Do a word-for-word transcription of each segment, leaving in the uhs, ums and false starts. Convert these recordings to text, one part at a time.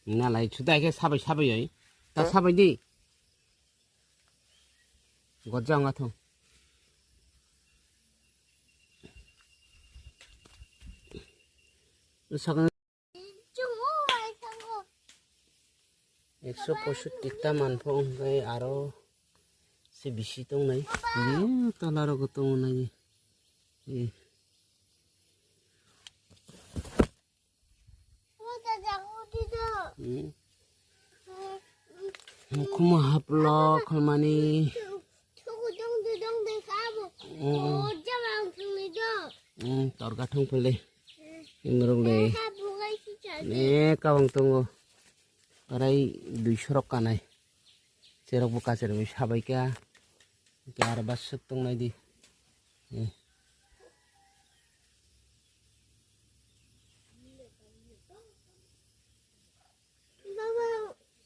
Nalai sudai khe sabai sabai oi. Ta sabai di. Gojja wnga thung. Sakno ekso poisotti ta manpho wngkhe aro se bisi tongnai. Ni tola rogo tongo nai. Eh. Hmm. Mukhumu haplok kholmani. Hmm. Hmm, torga thung phele. Ingrok le. Ne kabang tongo. Arai dui sorok kanai. Cherok bo kacherwi sabai kha. Khe aro baswk tongnai di. Eh.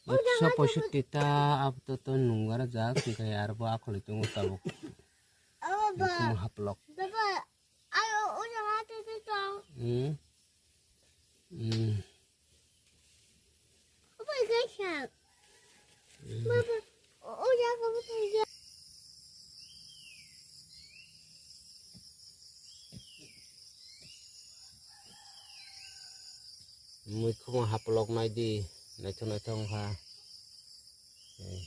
Ekso poisotti ta apato nungara jak, hwnkhe aro bo akholi tongo tabuk. Mukhumu haplok. Hmm. Hmm. Mui khuma haplok nai di, naithok naithok wngkha. Eh.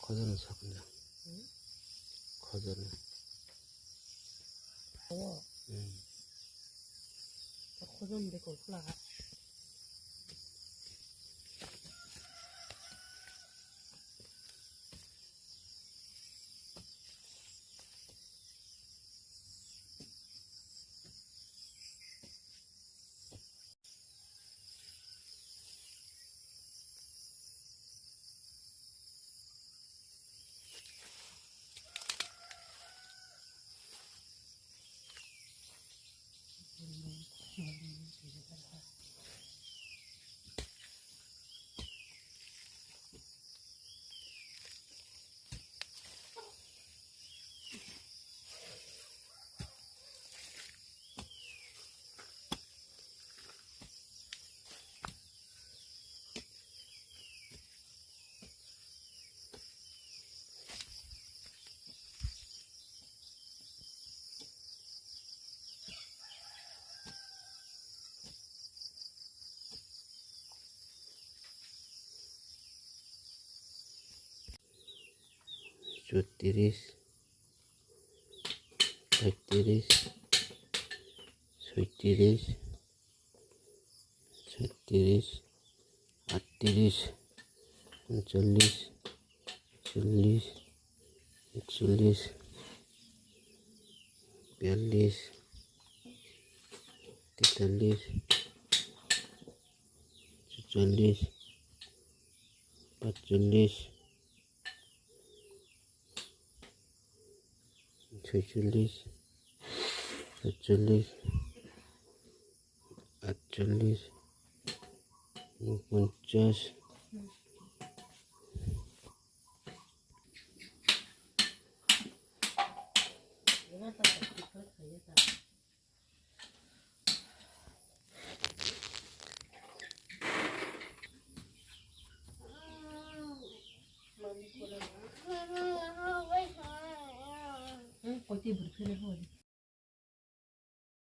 Khojano sakni. Khojano. Hmm. Chottiris, paittiris, soittiris, soittiris, aittiris, unchollis, chollis, ekchollis, biyallis, tetallis, chutchollis, paitchollis, soitchollis, satchollis, aitchollis, unoponchas.